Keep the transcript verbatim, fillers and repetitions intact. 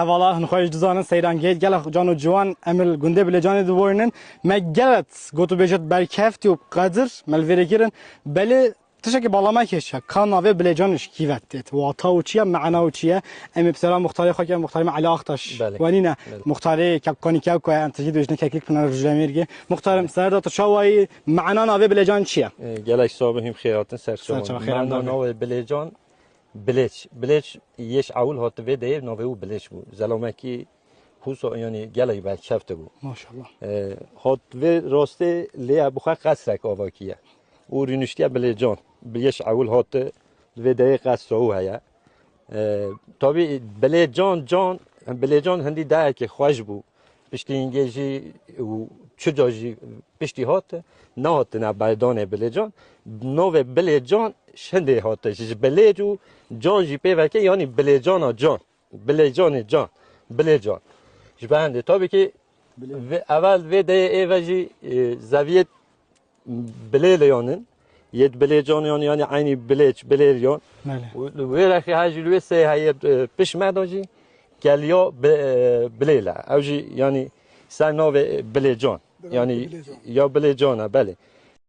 Hevala, hin xwe ji dizanin seyran gêt. Gelek can û ciwan em li gundê Bilêcanê diborînin. Me gelek got û bêjit berkeftî û qedir me li vê rê kirin. Belê tiştekî bala me kêşe. Ka navê Bilêcan ji kî ve têt? Wata û çi ye? Mena û çi ye? Em ê bi sera muxtarê xwe ke muxtarê me Elî Aktaş Belê. wenîne. Belê. Muxtarê Kepkanî Kewka ye. Em tijî dibêjine Keklik Pinar Rojlemêrgê. Muxtarım, Belê. serda tu çawayî, mena navê Bilêcan çi ye? E, gelek sax bihîm xêr hatin ser Ser çava. çava, xêr Mena navê. navê Bilêcan Bilêç. Bilêç yê ji ewil hat vê deyê navê wî Bilêç bû. Zelamekî Hûsa, yanî gelek berkefte bû. Maşallah. E, hat vê rastê lê bi xwe qesrek ava kiye. Û rûniştiye Bilêcan. Bi yê ji ewil hat vê deyê qesra wî heye. E, tabî Bilêcan, can, Bilêcan hindî dayekê xweş bû. Piştî hingê jî û çuca jî piştî hat, nehatine berdanê Bilêcan. Navê Bilêcan şindê hate. Ji Bilêc û can jî pê veke, yanî Bilêcana can. Bilêcanê can. Bilêcan. Ji ber hindê. Tabî ki vê, evel vê deyê ê ve jî, e, zeviyê Bilêleyan in. Yê Bilêcan yan, yanî eynî Bilêç, Bilêryan. Belê. Û wê rexê her jî li wê sê heye, e, pişt me de jî Keliya Bi-, e, Bilêle. Ew jî yanî ser navê Bilêcan. Demek Yanî Bilêcan. ya Bilêcan e, belê.